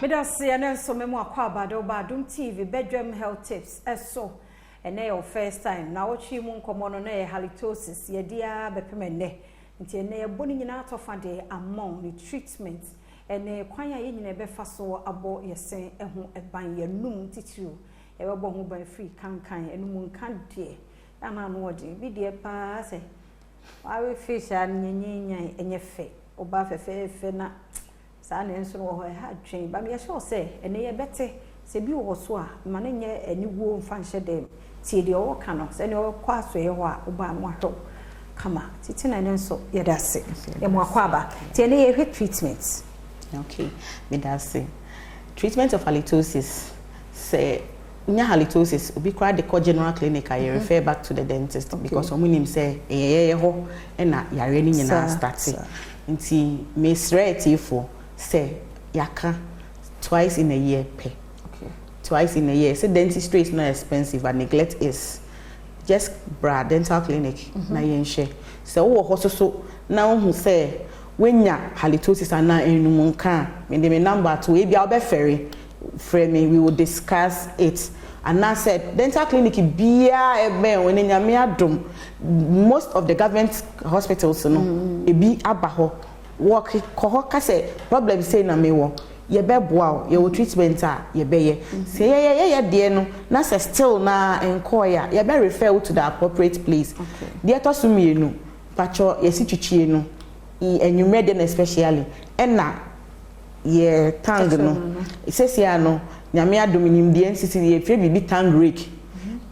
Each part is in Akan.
Meda ase. Ɛno nso me mu akɔ abade woba Adom TV Bedwam Health Tips ɛso. Ɛnɛ yɛ wo first time na wotwe mu nkɔmmɔ no na ɛyɛ halitosis. Yɛde a bɛpem ɛnɛ. Nti ɛnɛ yɛbɔ ne nyinaa tɔfa de ama wo ne treatment ɛne kwan a yɛn nyinaa bɛfa so abɔ yɛsɛn ho ban, yɛnum titiriw. Yɛbɛbɔ ho ban firi kankan ɛnum nka deɛ ana ano ɔden bi deɛ paa sɛ wawe fish a nyanyanyan ɛnyɛ fɛ, ɔbaa fɛfɛɛfɛ na saa na nso no wɔ hɔ ɛha adwen ba. Meyɛhyɛ wo sɛ ɛnɛ yɛbɛte sɛ bi wɔ so a ma no nyɛ aniwuo mfa nhyɛ dɛm. Tie deɛ ɔwɔ ka no sɛnea ɔkɔ asoɛeɛ hɔ a wobaa no wahwɛ wo kama titi na ɛno nso yɛda ase, yɛmo akɔ aba. Nti ɛnɛ yɛhwɛ treatment. Okay, meda ase. Treatment of halitosis. Sɛ nya halitosis, obi koraa de kɔ general clinic a, yɛ refer back to the dentist because ɔmo nim sɛ ɛyɛ yɛyɛ hɔ ɛna yareɛ no nyinaa start. Nti mesrɛ atiefoɔ sɛ yɛaka twice in a year pɛ, twice in a year. Sɛ dentistry is not expensive, but neglect is. Just bra dental clinic na yɛnhwɛ sɛ wowɔ hɔ soso na wohu sɛ woanya halitosis anaa enum nka a, mede me number to ebi a wobɛfɛre frɛ me, we will discuss it. Anaasɛ dental clinic biara ɛbɛn wɔn, Nyame adom, most of the government hospitals no ebi aba hɔ. Wɔk kɔ hɔ kasɛ problem sei na mewɔ, yɛbɛboa wo, yɛwɔ treatment a yɛbɛyɛ. Sɛ yɛyɛ deɛ no na sɛ still na nkɔɔyɛ a, yɛbɛ refer wo to the appropriate place. Deɛ ɛtɔ so mmienu, patwɔ, yɛsi twitwie no anwummerɛ deɛ no especially ɛna yɛ tongue no. Sesia no, Nyame adom, nimdeɛ nsisi yɛfrɛ biribi tongue rake.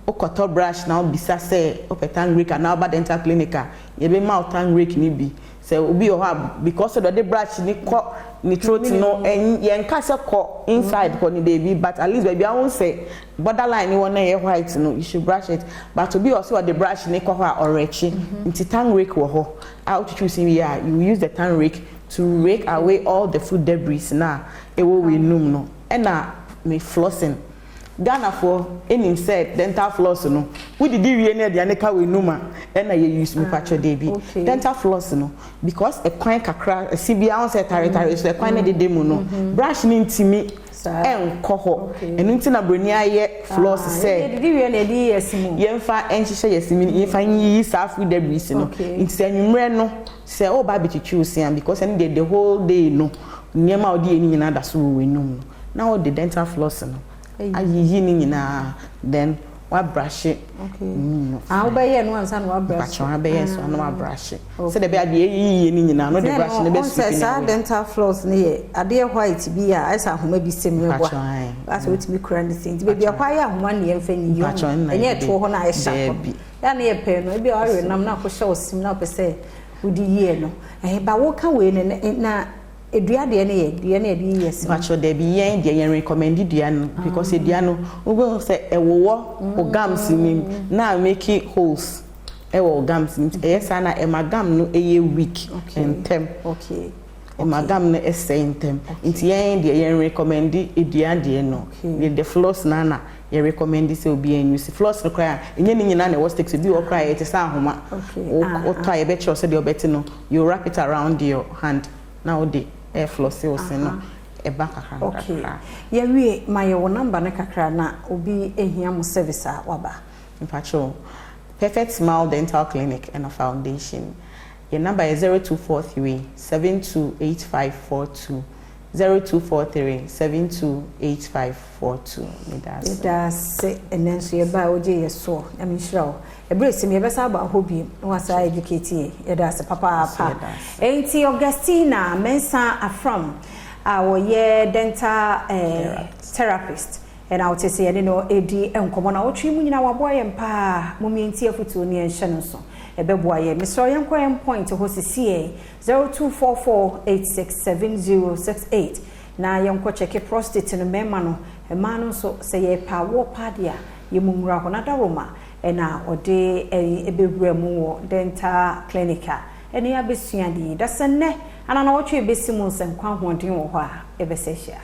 Wokɔtɔ brush na wobisa sɛ wopɛ tongue rake anaa woba dental clinic a, yɛbɛma wo tongue rake ni bi. Sɛ obi wɔ hɔ a, because ɔde brush ni kɔ ne throat no, yɛnka sɛ kɔ inside kɔ ne deebi, but at least baabi ahun sɛ borderline ni wɔ na ɛyɛ white no, you should brush it. But obi wɔ sɛ ɔde brush ni kɔ hɔ a, ɔrɛkyi. Nti tongue rake wɔ hɔ a wotwitwi si wie a, you use the tongue rake to rake away all the food debris na ɛwɔ w'enum no. Ɛna me flossing, Ghanafoɔ ɛnim sɛ dental floss no, wodidi wie ne aduane ka w'enum a ɛna yɛ use. Mipatwɛ, deebi, dental floss no, because ɛkwan kakra ɛsi bi ahun sɛ taretare so ɛkwan ne dede mu no, brush ne ntumi ɛnkɔ hɔ. Ɛno nti na broni ayɛ floss sɛ yɛdidi wie na yɛde yɛ si mu. Yɛmfa nhyehyɛ yɛ si mu, yɛmfa nyiyi saa food debris no. Nti sɛ anwummerɛ no sɛ ɔba abɛtwitwi wo se a, because ɛno deɛ the whole day no nneɛma a wɔde yɛ ne nyinaa da so wɔ w'anum no, na wɔde dental floss no ayiyi ne nyinaa, then wabrahye no. Ah, wobɛyɛ no ansa na wabrahye. Mpatwa, wabɛyɛ nso na wabrahye sɛdeɛ ɛbɛyɛ adeɛ eyiyi ne nyinaa no de brush ne bɛ sweep ne. Saa dental floss ne yɛ adeɛ white bi a ayɛ sɛ ahoma bi sɛm ɛboa asɛ wotumi kura ne se. Nti baabi akɔ ayɛ ahoma ne yɛmfa nyiyi, ɛnyɛ ɛtoɔ hɔ na ayɛ sharp yɛ ne yɛ pɛɛ no. Ebi a wawe nam na akɔhyɛ wo sim na wopɛ sɛ wode yie no ɛhɛ ba woka wei no na edua deɛ no yɛ dua no yɛde yiyɛ sim. Mpatwa, dɛbi, yɛn deɛ yɛn recommend dua no because dua no, wobɛhu sɛ ɛwowɔ o gums nim na make holes ɛwɔ o gums nim. Ɛyɛ saa na ɛma gum no ɛyɛ weak ntɛm, ɛma gum no ɛsɛe ntɛm. Nti yɛn deɛ yɛn recommend dua deɛ no. The floss na yɛ recommend sɛ obi ɛn use floss no koraa. Ɛnyɛ ne nyinaa na ɛwɔ sticks. Obi wɔ koraa yɛ te sɛ ahoma wotɔ a, yɛbɛkyerɛw sɛdeɛ ɔbɛte no. You wrap it around your hand na wode ɛɛ floss wo se no, ɛba kakra. Okay, yɛwie ma yɛwɔ number no kakra na obi ehia mo service a waba. Mpakyɛw, Perfect Smile Dental Clinic and a Foundation, yɛn number yɛ 0243 728542, 0243 728542. Yɛda ase. Ɛnɛ nso yɛba a wogye yɛ soɔ. Nyame nhyira wo. Ɛberɛ sim yɛbɛsa aba hɔ bi na wasa educate yɛ. Yɛda ase papaapa. Enti Augustina Mensa Afram a wɔyɛ dental therapist ɛna wote sɛ yɛne no ɛdi nkɔmmɔ na wotwe mu nyinaa waboa yɛn paa. Momiɛnti afotuo ne yɛnhyɛ no nso ɛbɛboa yɛn. Mesrɛ, yɛnkɔ yɛn point hɔ sisiɛ 0244867068 na yɛnkɔ check prostate no, mmarima no, mmaa no nso. Sɛ yɛpɛ awoɔ paa deɛ a, yɛmu nwura hɔ na daroma ɛna ɔde ɛbɛwura mu wɔ dental clinic a ɛne abɛsua deɛ dasɛ nnɛ anana wɔtwe ɛbɛsi mu nsɛnkwa ahoɔden wɔ hɔ a ɛbɛsɛ hyia.